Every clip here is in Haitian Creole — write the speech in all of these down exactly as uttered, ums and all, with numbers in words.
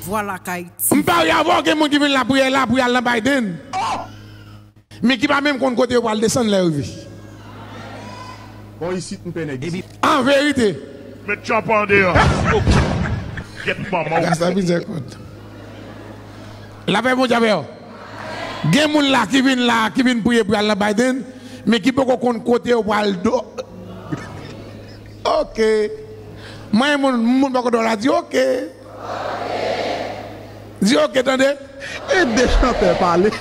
Vwa Lakay T V. M parye avè w, gen moun ki vin lapriyè la pou y al nan Biden. Men ki pa menm konn kote yo pral desann lè yo rive. Bon, isit m pè nèg isit. An verite. Met tchòp an deyò. Gèt manman w. Gasa mizè kont. Lapè Bondye avè w. Gen moun la ki vin la, ki vin priye pou y al nan Biden, men ki poko konn kote yo pral do. Ok. Mwen, moun, moun bò kote w la di ok. Di ok, tande. Ede chantè pale.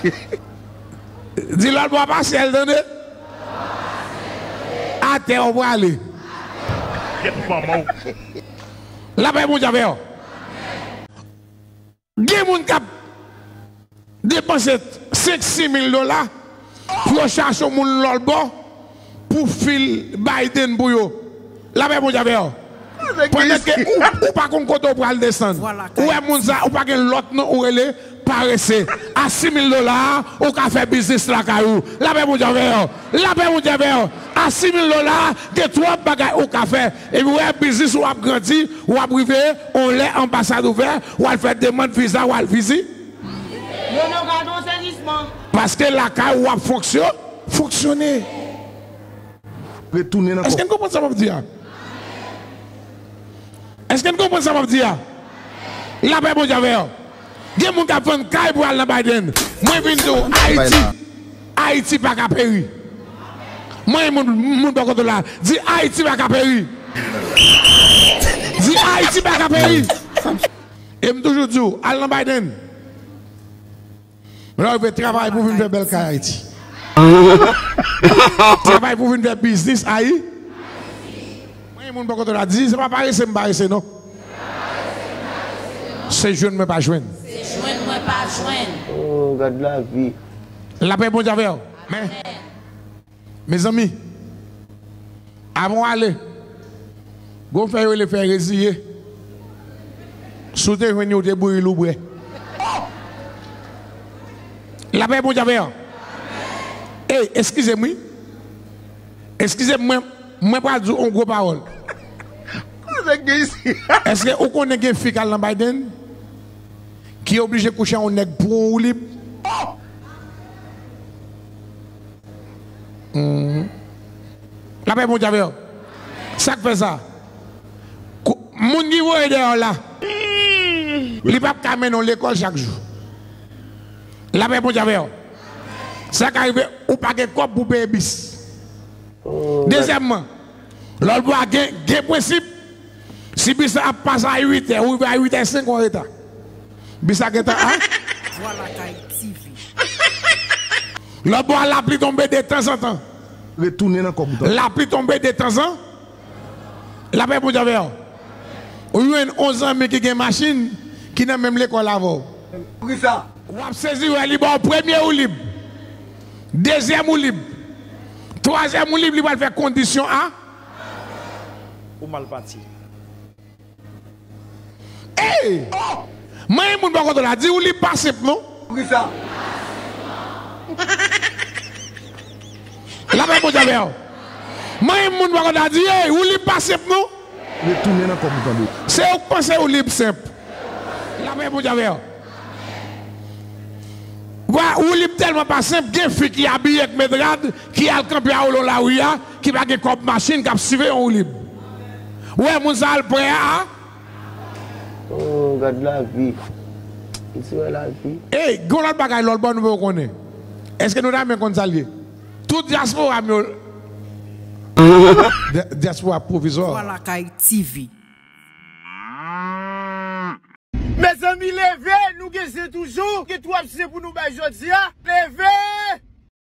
Di lòt bò a pa syèl, tande. Atè w prale. Gèt manman w. Lapè Bondye avè w. Gen moun k ap depanse senk, sis mil dola pou yo chache yon moun lòt bò pou fil Biden pou yo. Lapè Bondye avè w. Pandan ke ou, ou pa konn kote w pral desann. Ou wè moun sa, ou pa gen lòt non, ou rele parese. A sis mil dola a, ou ka fè biznis lakay ou. Lapè Bondye avè w. Lapè Bondye avè w. A sis mil dola a, gen twòp bagay ou ka fè. Epi w wè biznis ou ap grandi, w ap rive, on lè anbasad ouvè, w al fè demann viza, w al vizit. Yo nan gade yon sezisman. Paske lakay ou ap fonksyon, fonksyone. Retounen nan kò. Èske n konprann sa m ap di a? Èske n konprann sa m ap di a? Lapè Bondye avè w. Gen moun k ap vann kay pou al nan Biden. Mwen vin di w, Ayiti, Ayiti pa ka peri. Mwen, moun, moun bò kote w la, di Ayiti pa ka peri. Di Ayiti pa ka peri. E m toujou di w, al nan Biden. Lè w rive, travay pou vin fè bèl kay Ayiti. Travay pou vin fè biznis Ayi. Mwen, moun bò kote w la, di, se pa parese m parese, non. Se jwenn mwen pa jwenn. Se jwenn mwen pa jwenn. Oh, gad lavi. Lapè Bondye avè w. Men, mezanmi, avan w ale, gon fè yo rele fè reziye. Si w te jwenn yo, w te bouril ou bwè. Lapè Bondye avè w. Ey, eskize m, wi. Eskize m, mwen, mwen pral di w yon gwo pawòl. Koze k gen isi? Èske ou konnen gen fi k al nan Biden ki oblije kouche ak yon nèg pou yon woulib? Mhm. Lapè Bondye avè w. Sa k fè sa? Kou-, moun ki voye dèyè w la, li p ap ka mennen w lekòl chak jou. Lapè Bondye avè w. Sa ka rive, ou pa gen kòb pou peye bis. Oh, dezyèmman, lòt bò a gen, gen prensip. Si bis la ap pase a uit è, ou rive a uit è senk, ou anreta. Bis la gentan a. Vwa Lakay T V. Lòt bò a, lapli tonbe de tanzantan. Retounen nan kòb ou tan. Lapli tonbe de tanzan. Lapè Bondye avè w. Ou jwenn yon zanmi ki gen machin, ki nan menm lekòl avè w. Poukisa? W ap sezi wè li ba w premye woulib, dezyèm woulib, twazyèm woulib, li pral fè kondisyon a. Ou mal pati. Ey! Manyen moun bò kote w la, di woulib pa senp non. Poukisa? Lapè Bondye avè w. Manyen moun bò kote w la, di, ey, woulib pa senp non. Retounen nan kòb ou tande. Se ou k panse woulib senp. Lapè Bondye avè w. Wa, woulib tèlman pa senp, gen fi ki abiye ak medrad, ki al kanpe a olon lari a, ki pa gen kòb machin, k ap sive yon woulib. Ou wè moun sa al prè a? Oh, gad lavi. Isi wè lavi. Ey, gen yon lòt bagay lòt bò nou poko konnen. Èske nou ta renmen konn sa l ye? Tout dyaspora m yo. Dya-, dyaspora pwovizwa. Vwa Lakay T V. Mezanmi, leve, nou gen zen toujou, gen twòp zen pou nou bay jodi a. Leve!